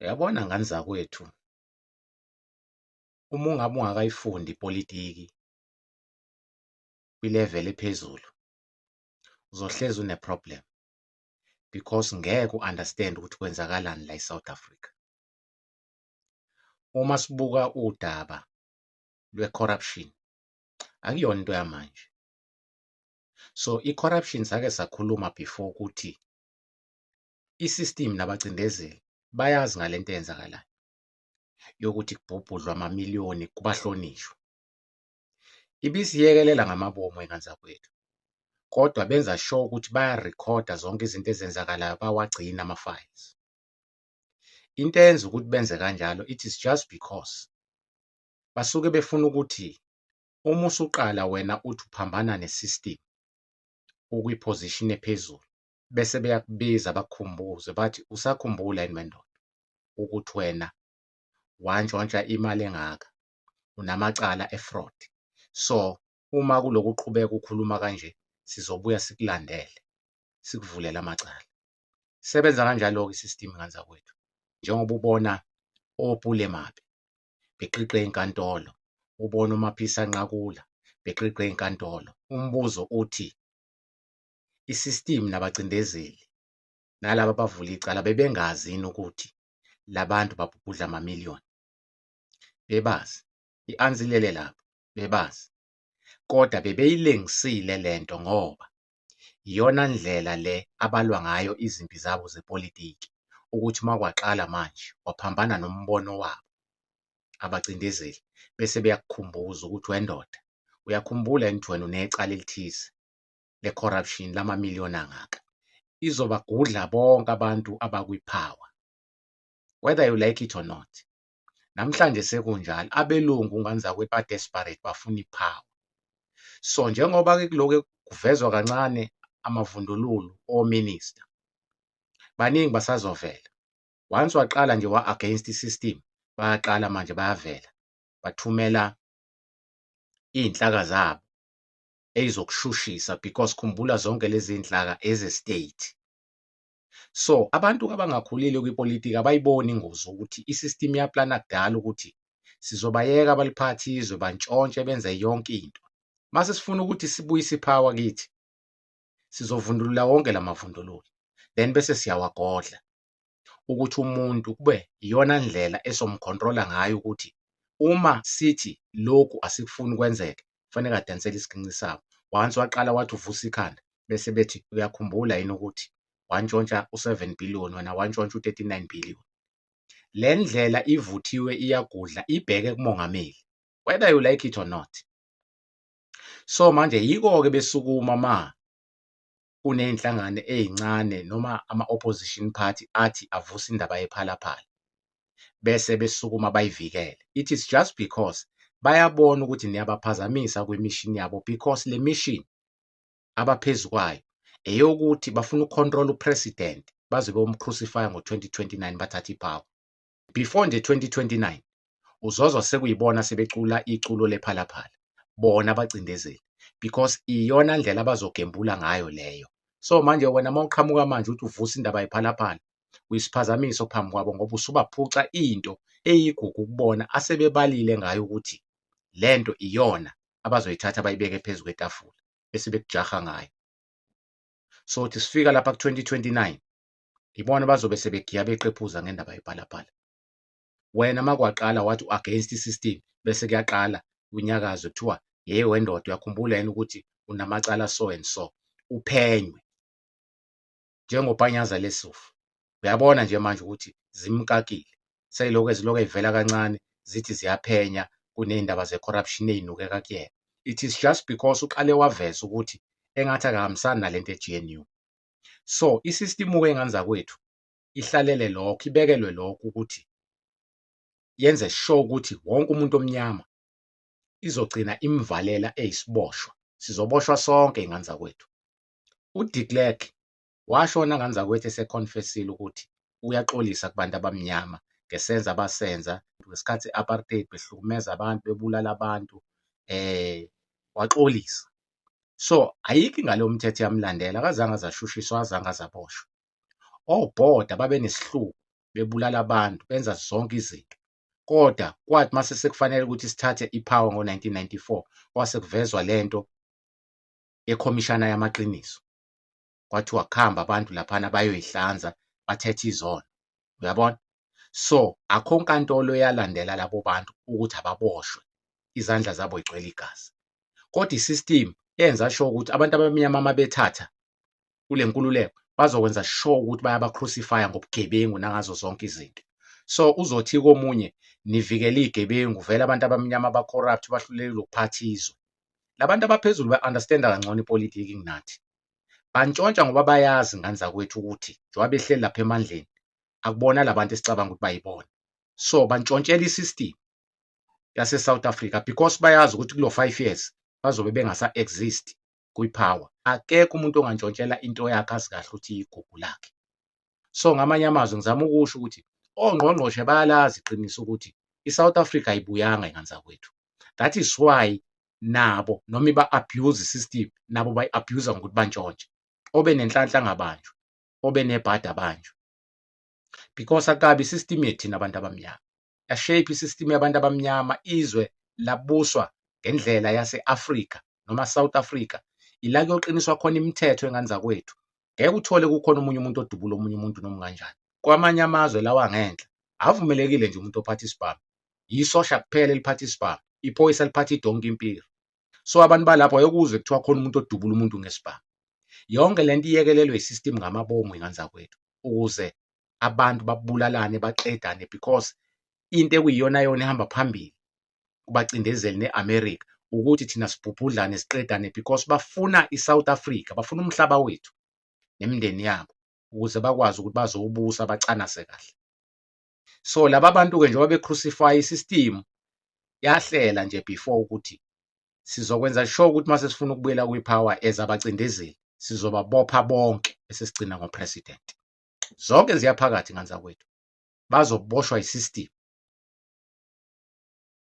Uyabona ngane zakwethu, uma ungabe ungakayifundi ipolitiki kwi-level ephezulu, uzohlezi une-problem because ngeke u-understand-e ukuthi kwenzakalani la e-South Africa. Uma sibuka udaba lwe-corruption, akuyona into yamanje. So i-corruption sake sakhuluma before ukuthi i-system nabacindezeli bayazi ngalento eyenzakalayo yokuthi kubhubhudlwa amamiliyoni kubahlonishwa. Ibisiyekelela ngamabomu ey'ngane zakwethu, kodwa benza sure ukuthi bayarekhoda zonke izinto ezenzakalayo, bawagcina ama-files. Into eyenza ukuthi benze kanjalo, it is just because basuke befuna ukuthi uma usuqala wena uthi uphambana ne-system ukwi-position ephezulu, bese beyakubiza bakukhumbuze bathi, "Usakhumbula yini wendoda ukuthi wena wantshontsha imali engaka, unamacala e-fraud? So uma kuloku uqhubeka ukhuluma kanje, sizobuya sikulandele, sikuvulele amacala." Sebenza kanjalo-ke i-system, ngane zakwethu, njengoba ubona oPule Mabe beqiqe inkantolo, ubona uMaphisa Nqakula beqiqe inkantolo. Umbuzo uthi, i-system nabacindezeli nalaba abavula icala bebengazi yini ukuthi labantu babhubhudla amamiliyoni? Bebazi. I-answer ilele lapho, bebazi. Kodwa bebeyilengisile lento ngoba iyona ndlela le abalwa ngayo izimpi zabo zepolitiki, ukuthi uma kwaqala manje waphambana nombono wabo abacindezeli, bese beyakukhumbuza ukuthi, "Wendoda, uyakhumbula yini ukuthi wena unecala elithize le-corruption lamamiliyoni angaka?" Izobagudla bonke abantu abakwi-power, whether you like it or not. Namhlanje sekunjalo, abelungu, ngane zakwethu, ba-desperate, bafuna i-power. So njengoba-ke kulokhu kuvezwa kancane amavundululu o-minister, baningi basazovela. Once waqala nje wa-against i-system, bayaqala manje bayavela, bathumela iy'nhlaka zabo ey'zokushushisa, because khumbula, zonke lezi iy'nhlaka eze-state. So abantu abangakhulile kwipolitiki abayiboni ingozi ukuthi i-system iyaplana kudala ukuthi sizobayeka baliphathe izwe, bantshontshe, benze yonke into. Mase sifuna ukuthi sibuyise i-power kithi, sizovundulula wonke la mavundululo, then bese siyawagodla ukuthi umuntu kube iyona ndlela esomkhontrola ngayo, ukuthi uma sithi lokhu asikufuni kwenzeke, kufanele adansele isiginci sabo. Once waqala wathi uvusa ikhanda, bese bethi, "Uyakhumbula yini ukuthi wantshontsha u-7 billion wena, wantshontsha u-39 billion?" Le ndlela ivuthiwe, iyagudla, ibheke kumongameli, whether you like it or not. So manje yiko-ke besukuma ma kuney'nhlangano ey'ncane noma ama-opposition party athi avusa indaba yePhalaphala, bese besukuma bayivikele. It is just because bayabona ukuthi niyabaphazamisa kwi-mission yabo, because le mission abaphezu kwayo eyokuthi bafuna uku-control u-president baze beyom-crucify ngo-2029, bathathe i-power. Before nje 2029 uzozwa sekuyibona sebecula iculo lePhalaphala bona abacindezeli, because iyona ndlela abazogembula ngayo leyo. So manje wena uma uqhamuka manje uthi uvusa indaba yePhalaphala, uyisiphazamiso phambi kwabo, ngoba usubaphuca into eyigugu kubona asebebalile ngayo ukuthi lento iyona abazoyithatha bayibeke phezu kwetafula bese bekujaha ngayo. So thi sifika lapha ku-2029, ibona bazobe sebegiya beqephuza ngendaba yePhalaphala. Wena makwaqala wathi u-against i-system, bese kuyaqala unyakazo, kuthiwa, "Ye wendoda, uyakhumbula yini ukuthi unamacala so and so?" Uphenywe njengoPanyaza Lesufi. Uyabona nje manje ukuthi zimkakile, seyilokhu ezilokhu ey'vela kancane zithi ziyaphenya, kuney'ndaba ze-corruption ey'nukeka kuyena. It is just because uqale waveza ukuthi engathi akahambisani nalento e-GNU. So i-system-ke, ngane zakwethu, ihlalele lokho, ibekelwe lokho ukuthi yenze sure ukuthi wonke umuntu omnyama izogcina imvalela eyisiboshwa. Sizoboshwa sonke, y'ngane zakwethu. U-De Klerk washona, ngane zakwethu, ese-confess-ile ukuthi uyaxolisa kubantu abamnyama ngesenzo abasenza ngesikhathi se-apartheid, behlukumeza abantu, bebulala abantu, waxolisa. So ayikho ingalo yomthetho eyamlandela, akazange aze ashushiswe, akazange aze aboshwe. Obhoda babe nesihluku. Bebulala abantu, benza zonke izinto. Kodwa kwathi mase sekufanele ukuthi sithathe i-power ngo-1994, kwase kuvezwa lento yekhomishana yamaqiniso. Kwathiwa kuhamba abantu laphana bayoyihlanza, bathethe izono, uyabona? So akho nkantolo eyalandela labo bantu ukuthi ababoshwe, izandla zabo igcwele igazi. Kodwa i-system yenza sure ukuthi abantu abamnyama uma bethatha kule nkululeko bazokwenza sure ukuthi bayaba-crucify ngobugebengu nangazo zonke izinto. So uzothi komunye, nivikele iy'gebengu, vele abantu abamnyama ba-corrupt, bahlulekile ukuphatha izwe. Labantu abaphezulu ba-understanda kangcono ipolitiki kunathi. Bantshontsha ngoba bayazi, ngane zakwethu, ukuthi njengoba behleli lapha emandleni, akubona labantu esicabanga ukuthi bayibona. So bantshontshela i-system yase-South Africa because bayazi ukuthi kulo 5 years bazobe bengasa-exist kwi-power. Akekho umuntu ongantshontshela into yakhe azi kahle ukuthi iyigugu lakhe. So ngamanye amazwi ngizama ukusho ukuthi ongqongqoshe bayalazi iqiniso ukuthi i-South Africa ayibuyanga, ingane zakwethu. That is why nabo noma iba-abuse i-system, nabo bayi-abuse ngokuthi bantshontshe. Obe nenhlanhla angabanjwa, obe nebhadi abanjwe, because akabi i-system yethu thina abantu abamnyama. Ya-shape i-system yabantu abamnyama, izwe labuswa ngendlela yase-Afrika noma South Africa. Ila kuyoqiniswa khona imithetho, engane zakwethu. Ngeke uthole kukhona omunye umuntu odubula omunye umuntu noma kanjani. Kwamanye amazwe lawa ngenhla avumelekile nje umuntu ophatha isibhamu, yisosha kuphela eliphatha isibhamu, iphoyisa liphatha idonki impiri. So abantu balapho ayokuzwe kuthiwa khona umuntu odubula umuntu ngesibhamu. Yonke lento iyekelelwe i-system ngamabomu, ingane zakwethu, ukuze abantu babulalane, baqedane, because into ekuyiyona yona ehamba phambili kubacindezeli ne-America ukuthi thina sibhubhudlane, siqedane, because bafuna i-South Africa, bafuna umhlaba wethu nemindeni yabo ukuze bakwazi ukuthi bazowubusa, bacanase kahle. So laba bantu-ke, njengoba be-crucify i-system, yahlela nje before ukuthi sizokwenza sure ukuthi mase sifuna ukubuyela kwi-power as abacindezeli, sizobabopha bonke bese sigcina ngo-president. Zonke ziyaphakathi, ngane zakwethu, bazoboshwa i-system.